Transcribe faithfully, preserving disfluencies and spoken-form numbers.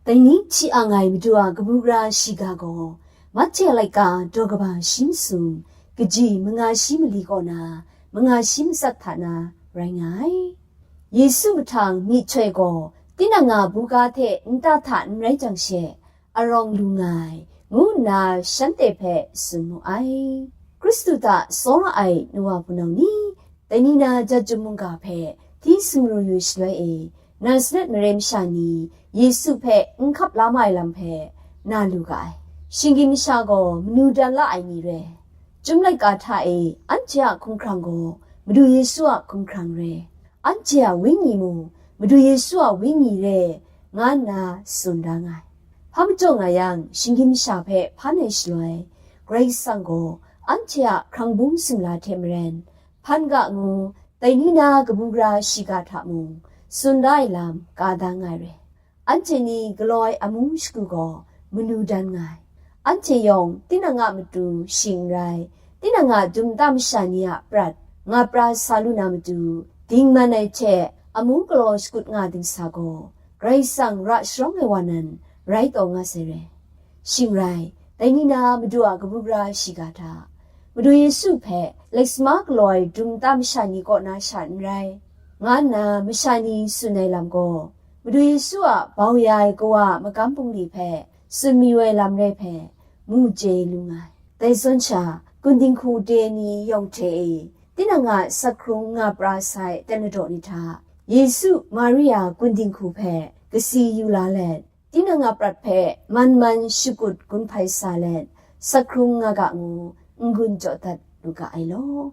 Dai ni hti ang ai Madu a kabu gara shiga gaw, Mahte a laika daw kaba shi masum, kaji manga shi mali kaw na, manga shi matsat hta na rai nga ai. Yesu mahtang myihtoi gaw tinang a buga hte nta hta n rai jang she, arawng lu nga ai, ngu nna shanhte hpe tsun mu ai. Hkristu hta tsawra ai nu wa hpunau ni, dai ni na Jat Chyum mungga hpe hti sumru yu shaloi e, Nazaret mare masha ni Yesu hpe n hkap la ma ai lam hpe na lu ga ai. Shinggyim masha gaw manu dan la ai ni re? Chyum laika hta e anhte a hkumhkrang gaw Madu Yesu a hkumhkrang re? Anhte a wenyi mung Madu Yesu a wenyi re, nga nna tsun da nga ai. Hpa majaw nga yang, shinggyim masha hpe hpan ai shaloi, Karai Kasang gaw anhte a hkrang bung sumla hte maren, hpan ga ngu, dai ni na kabu gara shiga hta mung, tsun da ai lam ka da nga ai re. Anhte ni galaw ai amu shagu gaw manu dan nga ai. Anhte yawng tinang a matu shing n rai, tinang a dum nta masha ni a prat nga pra sa lu na matu, dingman ai hte amu galaw shakut nga dingsa gaw, Karai Kasang ra sharawng ai wa nan rai taw nga sai re. Shing rai, dai ni na Madu a kabu gara shiga hta, Madu Yesu hpe lek suma galaw ai dum nta masha ni kaw na sha n rai, nga nna masha ni tsun ai lam gaw, Madu Yesu a bau ya ai kawa a magam bungli hpe tsun mayu ai lam re hpe mu chye lu nga ai. Dai zawn sha, gun dinghku de ni yawng hte e, tinang a sakhkrung nga pra sai ten ladaw ni hta, Yesu, Maria gun dinghku hpe kasi yu la let, tinang a prat hpe man man shakut gun hpai sa let, sakhkrung nga ga ngu n-gun jaw dat lu ga ai law.